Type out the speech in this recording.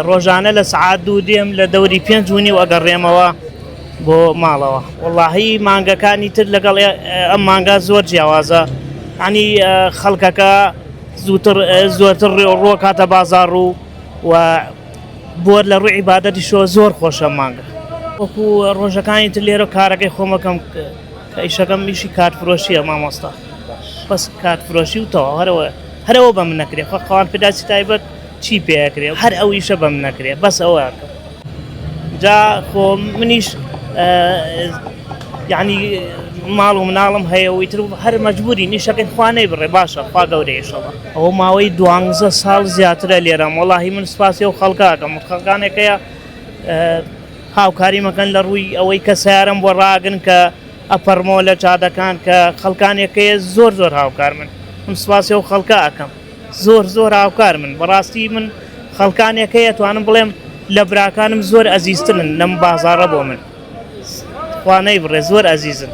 ڕۆژانە لە سەعات دوو دێم لە دەوری پێنج و نیو ئەگەڕێمەوە بۆ ماڵەوە. وەڵاهی مانگەکانی تر لەگەڵ ئەم مانگا زۆر جیاوازە ینی خەڵکەکە زووتر زۆرتر ڕۆ کاتە بازاڕ و و بۆر لە ڕووی عیبادەتیشەوە زۆر خۆشە مانگە وەکو ڕۆژەکانی تر لێرە کارەکەی خۆمەکەم کە ئیشەکەم ئیشی کارت فرۆشیە مامۆستا بەس کارت فرۆشی و تەواو هەرەوە هەرەوە بە من نەکرێ خۆ قوان پێداچی تایبەت چی پێ ئەکرێ هەر ئەو ئیشە بە من نەکرێ بەس ئەوە ئەکەم جا خۆ منیش یعنی ماڵ و مناڵم هەیە و ئیتر هەر مەجبوری نیشەکەی خوا نەیبڕێ باشە خوا گەورەیە ئیشەڵا. ئەوە ماوەی دوانزە ساڵ زیاترە لێرەم وەڵاهی من سوپاسی ئەو خەڵکە ئەکەم خەڵکانێک هەیە هاوکاری مەکەن لە ڕووی ئەوەی کە سیارەم بۆ ڕاگرن کە ئەپەڕمەوە لە جادەکان کە خەڵکانێک هەیە زۆر زۆر هاوکار من من سوپاسی ئەو خەڵکە ئەکەم زۆر زۆر هاوکار من بەڕاستی من خەڵکانێک هەیە توانم بڵێم لە براکانم زۆر ئەزیزترن لەم بازاڕە بۆ من خوا نەیبڕێ زۆر ئەزیزن.